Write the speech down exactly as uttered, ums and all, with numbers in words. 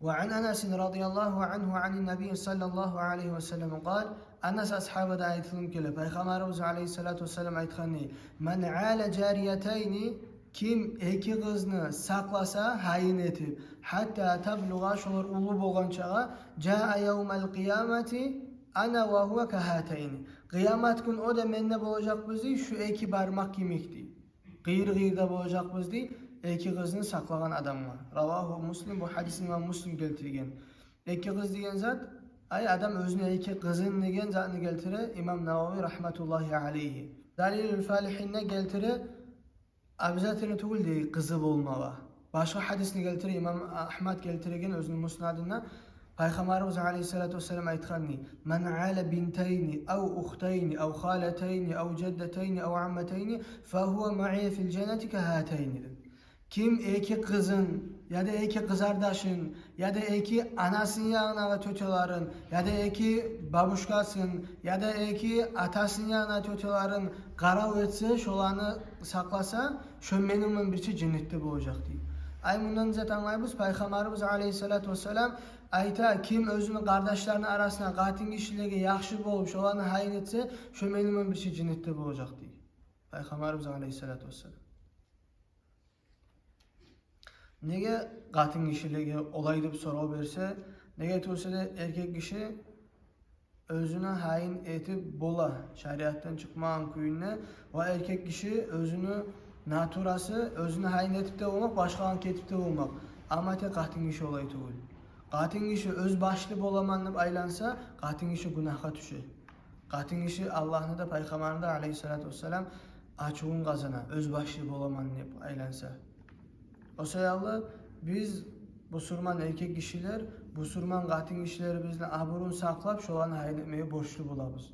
وعن أنس رضي الله عنه عن النبي صلى الله عليه وسلم قال, Анас асгьабадан айтылып геле, Пайхаммарыбыз алайгьиссалату вассалам айтгъан: من عال جاريتين, ким эки къызны сакъласа, гьайын этип, حتى تبلغا, шолар уллу болгъанчагъа, جاء يوم القيامة أنا وهو كهاتين. Къыямат гюн о да, мен де болажакъбыз дей, шу эки бармакъ йимик дей. Къыйыр-къыйырда болажакъбыз дей эки къызны сакълагъан адамгъа. رواه مسلم, бу гьадисни имам Муслим гелтирген. Эки къыз деген зат, ай, адам оьзюню эки къызын деген затны гелтире имам Навави рагьматуллагьи алайгьи. Далилул Фалигьинде гелтире, обязательно тюгюл дей къызы болмагъа. Башгъа гьадисни гелтире, имам Агьмад гелтирген оьзюню Муснадында, Пайхаммарыбыз алайгьиссалату вассалам айтгъан дей: من عال بنتين أو أختين أو خالتين أو جدتين أو عمتين فهو معي في الجنة كهاتين, деп. Ким эки къызын, яда эки къызардашын, яда эки анасыны янындагъы тётяларын, яда эки бабушкасын, яда эки атасыны янындагъы тётяларын къарав этсе, шоланы сакъласа, шо мени булан бирче женнетде болажакъ дей. Ай, мундан зат англайбыз, Пайхаммарыбыз алайгьиссалату вассалам айта, ким оьзюню къардашларыны арасына, къатынгишилеге яхшы болуп, шоланы гьайын этсе, шо мени булан бирче женнетде болажакъ дей Пайхаммарыбыз алайгьиссалату вассалам. Неге къатынгишилеге олай деп сорав берсе, неге тюгюл де эркек гиши оьзюню гьайын этип бола, шариатдан чыкъмагъан кюйде, ва эркек гиши оьзюню натурасы, оьзюню гьайын этип де болмакъ, башгъагъа кетип де болмакъ. Амма тек къатынгиши олай тюгюл. Къатынгиши оьз башлы боламан деп айланса, къатынгиши гюнагьгъа тюше. Къатынгиши Аллагьны да, Пайхаммарны да алайгьиссалату вассалам ачувун къазана, оьз башлы боламан деп айланса. О саялы биз, бусурман эркек гишилер, бусурман къатынгишилерибизни абурун сакълап, шоланы гьайын этмеге борчлу болабыз.